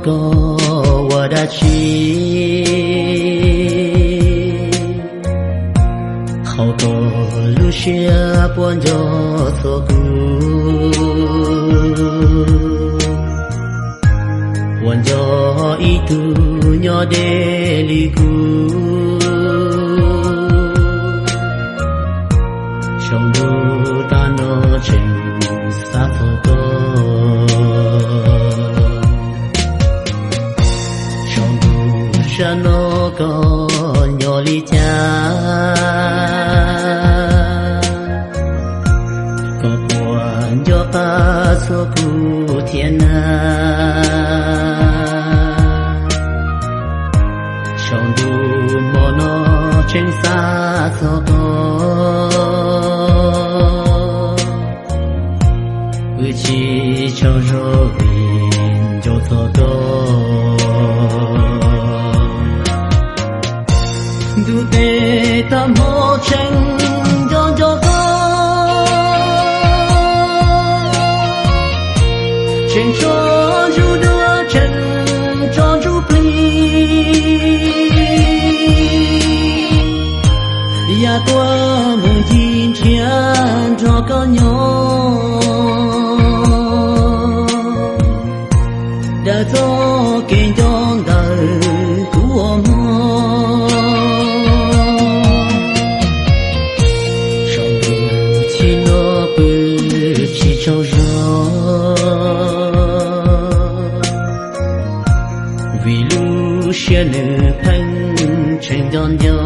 Koj ua dab tsi hauv koj lub siab puas nco txog kuv, puas nco ib tug nyob deb li kuv? Saum ntuj tag no tseem xav txog koj. Saum ntuj sab no koj nyob li cas? Koj puas nco qab txog kuv thiab na? Saum ntuj hmo no tseem xav txog koj. Wb tsis tsaug zog vim nco txog koj. Ntuj teb tag hmo tseem nco nco koj. Tseem tso ntsuj duav tseem tso ntsuj plig, yam tuaj mus ncig nrhiav nrog koj nyob. Daws txoj kev nco ntawm kuv ua mog. Saum ntuj chim no pw tsis tsaug zog, vim lub siab nws pheej tseem nco nco.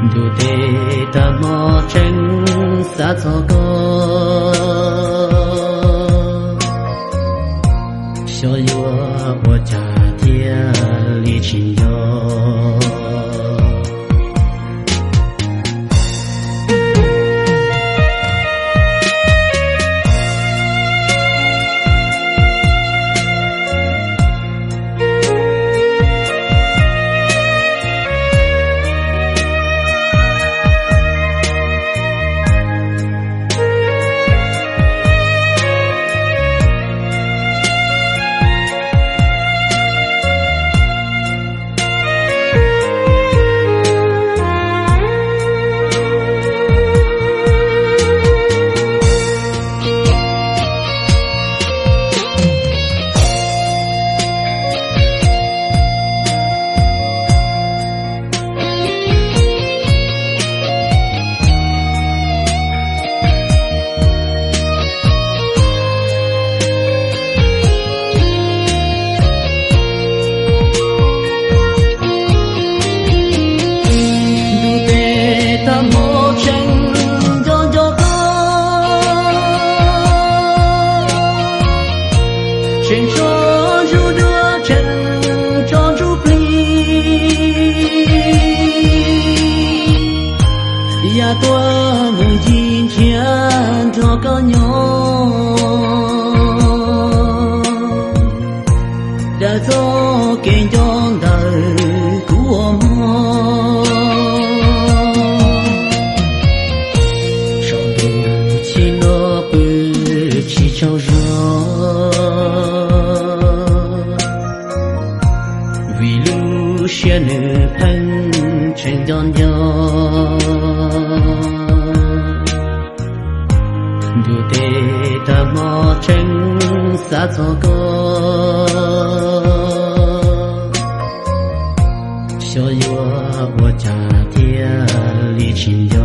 Ntuj teb tag hmo tseem xav txog koj. Xyov yuav ua cas thiaj li tsis nco. Ntuj teb tag hmo tseem nco nco koj. Tseem tso ntsuj duav tseem tso ntsuj plig, yam tuaj mus ncig nrhiav nrog koj nyob. Daws txoj kev nco ntawm kuv ua mog. Saum ntuj chim no pw tsis tsaug zog, vim lub siab nws pheej tseem nco nco. Ntuj teb tag hmo tseem xav txog koj. Xyov yuav ua cas thiaj li tsis nco.